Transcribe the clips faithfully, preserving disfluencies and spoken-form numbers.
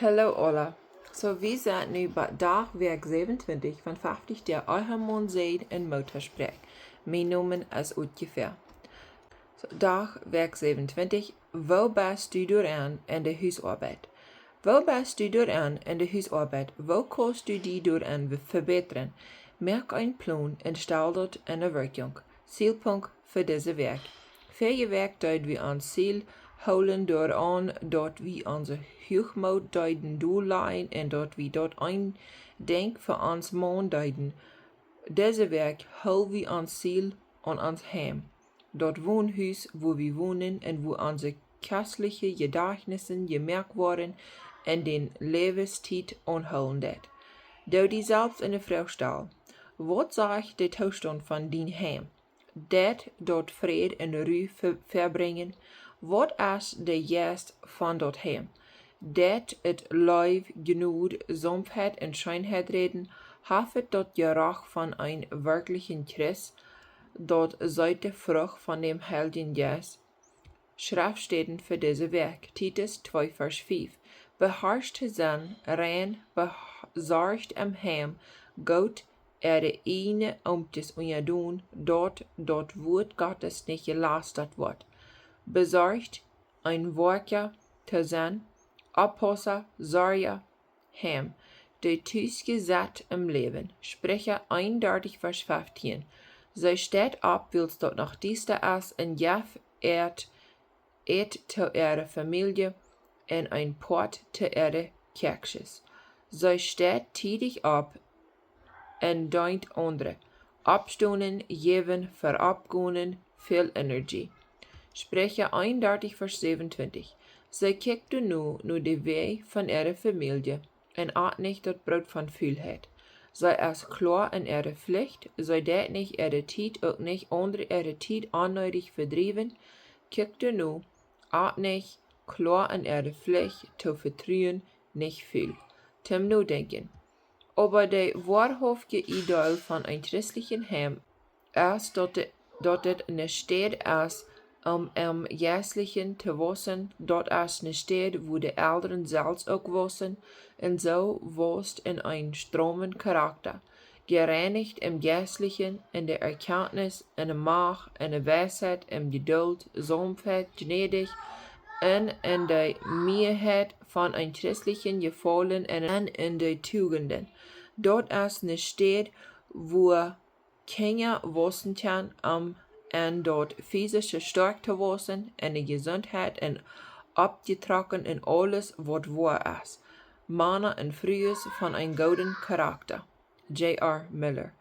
Hallo aula. So, wie sent nu bie Dach Wäakj säwenuntwintich von fefftich, de Ehemaun sajcht en Muttasproak. Mien Nomen es Utjefäa. So, Dach Wäakj säwenuntwintich, woo best du doaraun en de Husoabeit? Woo best du doaraun en de Husoabeit? Woo kaust du die doaraun ve-, vebätren? Moak een Plon un stal daut en de Wirkjunk. Zielpunkt fa dise Wäakj. Väaje Wäakj deed wie ons Ziel hoolen doaraun, daut wie onse Huachmoot deeden dol lajen un daut wie daut een Denkj fa ons Maun deeden. Dise Wäakj hool wie ons Ziel aun ons Heim. Daut Wonhus, wua wie wonen un wua onse kjristliche Jedajchnisen jemoakt woaren un dän Läwenstiet aunhoolen deit. Doo die selfst eene Froag stalen. Waut sajcht de Toostaunt von dien Heim? Deit daut Fräd un Ru ve-, vebrinjen? Waut es de Jeist von daut Heim? Deit et Leew, Jnod, Saunftheit un Scheenheit räden? Haft et daut Jeroch von een werkjlichen Christ? Daut seete Frucht von däm Heiljen Jeist? Schreftstäden fa dise Wäakj, Titus twee Varsch fiew. Beharscht to sennen, rein, besorcht em Heim, goot äare ieejne Oomkjes unjadon, daut daut Wuat Gottes nich jelastat woat. Besorcht, een Woakja to sennen, Oppaussa, Sorja, Heim, de Tus jesat em Läwen. Spricha eenundartich Varsch feftieen. See steit opp, wiels daut noch diesta es, un jeft Äten to äare Famielje un een Poat to äare Kjäakjsches. See steit tiedich opp un deent aundre. Oppstonen, jäwen, veroppgonen, väl Energie. Spricha eenundartich Varsch säwenuntwintich. See kjikjt doano no de Wäaj von äare Famielje un at nich daut Broot von Fulheit. See es kloa en äare Flicht, see deit nich äare Tiet, uk nich aundre äare Tiet onneedich vedriewen. Kjikjt doano, at nich, kloa en äare Flicht, to vetruen, nich ful. Toom Nodenkjen. Oba de woarhauftje Idee von een christlichen Heim es, daut de-, daut et eene Städ es, om em Jeistlichen to wausen, daut es eene Städ, wua de Elren selfst uk wausen, un soo waust en een stroomen Charakta, jereinicht em Jeistlichen, en de Erkjantnis, en de Macht, en de Weisheit, en Jeduld, Saunftheit, jnädich, un en de Mieeheit von een christlichen Jefaulen un en de Tugenden. Daut es eene Städ, wua Kjinja wausen kjennen, om en daut fisische stoakj to wausen, en de Jesuntheit un oppjetrocken en aules, waut woa es. Mana un Frues von een gooden Charakta. J R Miller.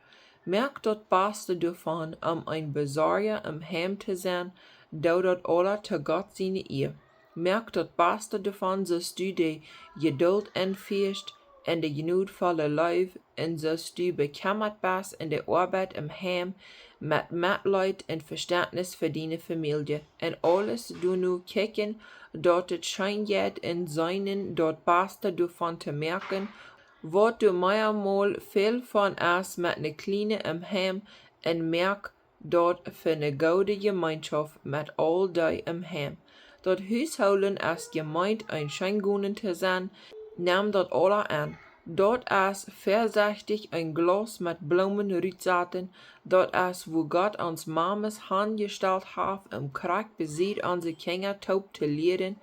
Moak daut baste doavon, om een Besorja em Heim to sennen, doo daut aula to Gott siene Ea. Moak daut baste doavon, soo aus du de Jeduld enfieescht en de jnodvolle Leew, un soo aus du bekjemmat best en de Oabeit em Heim, met Metleet un Vestentnis fa diene Famielje, un aules doano kjikjen, daut et scheen jeit, un seenen daut baste doavon to moaken, waut du meamol väl von es met ne kjliene em Heim, un moak daut fa ne goode Jemeenschoft met aul dee em Heim. Daut Hushoolen es jemeent een Scheengonen to sennen, nemm daut aula aun. Daut es väasechtich een Glaus met Bloomen rutsaten, daut es wua Gott ons Mames hanjestalt haft, om krakjt besied onse Kjinja toop to lieren,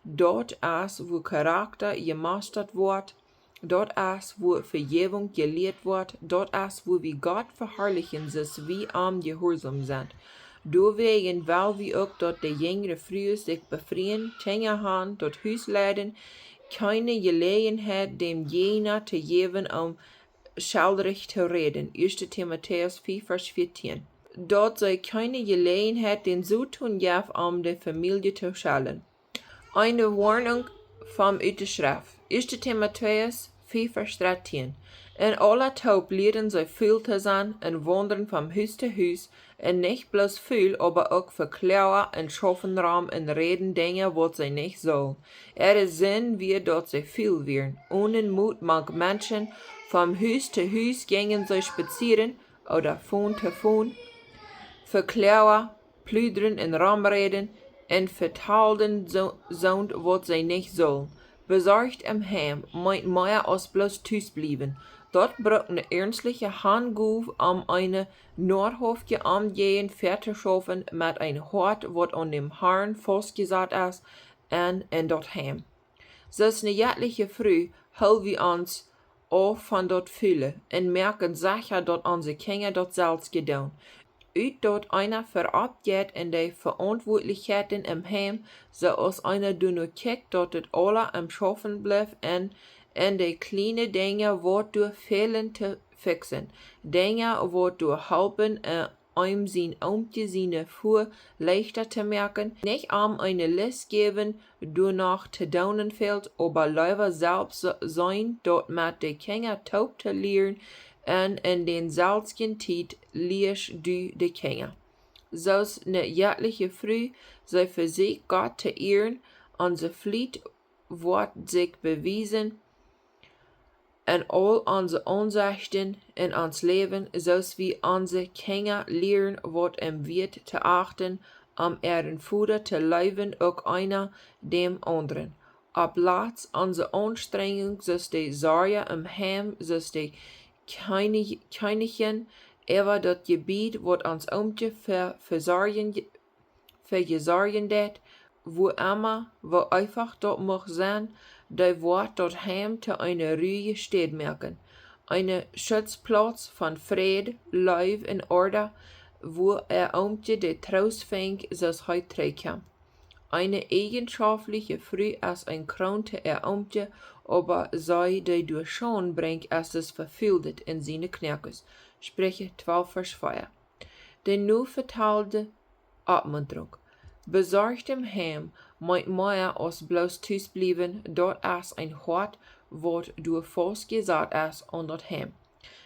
daut es wua Charakta jemastat woat, daut es wua Vejäwunk jelieet woat, daut es wua wie Gott veharlichen, soo aus wie am jehuarsom sent. Doawäajen well wie uk, daut de jinjre Frues sikj befrieen, Kjinja han, daut Hus leiden, kjeene Jeläajenheit däm Jäajna to jäwen, om schelrich to räden. Ieeschte Timotäus fiew Varsch vieetieen. Daut see kjeene Jeläajenheit dän Soton jeft, om de Famielje to schellen. Eene Woarnunk von ut de Schreft. Ieeschte Timotäus fiew Varsch dartieen. Un aula toop lieren see ful to sennen un waundren von Hus to Hus, un nich bloos ful, oba uk Vekloaga un schaufen rom un räden Dinja, waut see nich sullen. Äare Sind wia, daut see ful wieren. Onen Mot mank Menschen, von Hus to Hus jinjen see spazieren, ooda von to von, Vekloaga, pludren un romräden, un vetalden soo-, soont, waut see nich sullen. Besorcht em Heim meent mea aus bloos tus bliewen. Daut brukt eene ernstliche Hangow, om eene noahoftje Omjäajent väatoschaufen met een Hoat, waut aun däm Harn faustjesat es, un en daut Heim. Soo aus eene jettliche Fru hool wie ons auf von daut Fule un moaken secha, daut onse Kjinja daut selfst doonen. Ut daut eena verop jeit en de Veauntwuatlichkjeiten em Heim, soo aus eena doano kjikjt, daut daut aula aum Schaufen blift un, un de kjliene Dinja, waut doa fälen, to fiksen. Dinja, waut doa halpen, eh, eenem sien Oomkje siene Fua leichta to moaken, nich am eene List jäwen, doa noch to doonen fält, oba leewa selfst se-, sennen, daut met de Kjinja toop to lieren, un en dän selwjen Tiet lieescht du de Kjinja. Soo aus eene jettliche Fru, see vesieekjt Gott to ieren, onse Fliet woat sikj bewiesen, en aul onse Aunsechten en ons Läwen, soo aus wie onse Kjinja lieren, waut em Wieet to achten, om äaren Voda to leewen, uk eena däm aundren. Opp latst onse Aunstrenjunk, soo aus de Sorja em Heim, soo aus de Kjeenich-, Kjeenichjen äwa daut Jebied, waut ons Oomkje ve-, vesorjen, vejesorjen deit, woo emma, woo eefach daut mucht sennen, dee woat daut Heim to eene ruhje Städ moaken, eene Schutzplauz von Fräd, Leew un Orda, woo äa Oomkje de Troost finjt, soo aus hee trigjkjemt. Eene eejenschoftliche Fru es een Kroon to äa Oomkje, oba see, dee doa Schaund brinjt, es daut Vefulde en siene Knoakes. Spricha twalf Varsch vea. De nu vetalde Oppmuntrunk. Besorcht em Heim meent mea aus bloos tus bliewen, daut es een Hoat, waut doa faustjesat es aun daut Heim.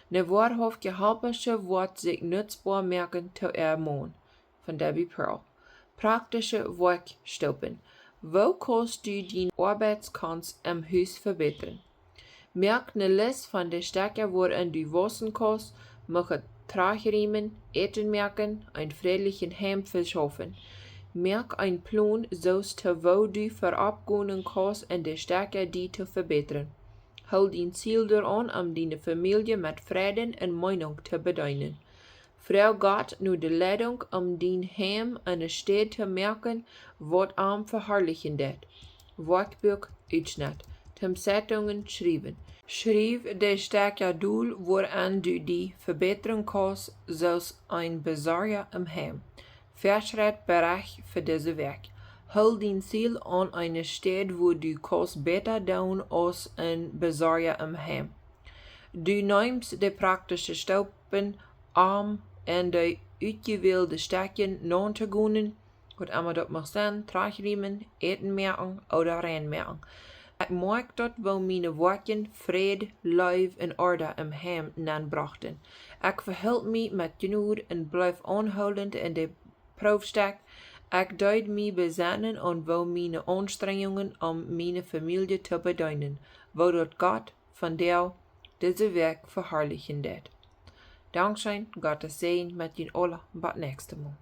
Eene woahauftje Halpasche woat sikj nutzboa moaken to äa Maun. Von Debbie Pearl. Praktische Woakjstaupen. Woo kaust du diene Oabeitskauns em Hus vebätren? Moak eene List von de Stekja, wua du wausen kaust, mucht trajchrieemen, Äten moaken, een frädlichet Heim veschaufen. Moak een Plon, soo aus to woo du verop gonen kaust, un de Stekja die to vebätren. Hool dien Ziel doaraun, om diene Famielje met Freiden un Meenunk to bedeenen. Froag Gott no de Leidunk, om dien Heim eene Städ to moaken, waut am veharlichen deit. Woakjbuak Utschnett. Toom Zeitungen schriewen. Schriew de Stekja dol, wuaraun du die vebätren kaust, soo aus een Besorja em Heim. Väaschrett Berecht fa dise Wäakj. Hool dien Ziel aun eene Städ, wua du kaust bäta doonen aus een Besorja em Heim. Du neemst de praktische Staupen, om en de utjewälde Stekja nauntogonen, waut emma daut mucht sennen, trajchrieemen, Äten moaken ooda rein moaken. Ekj moakj daut, woo miene Woakjen Fräd, Leew un Orda em Heim nenbrochten. Ekj vehilt mie met Jnod un bleef aunhoolent en de Proowstekj. Ekj deed mie besennen aun woo miene Aunstrenjungen, om miene Famielje to bedeenen, woo daut Gott vondoag dise Wäakj veharlichen deit. Dankscheen, Gottes Säajen met junt aula, bat näakjstet Mol.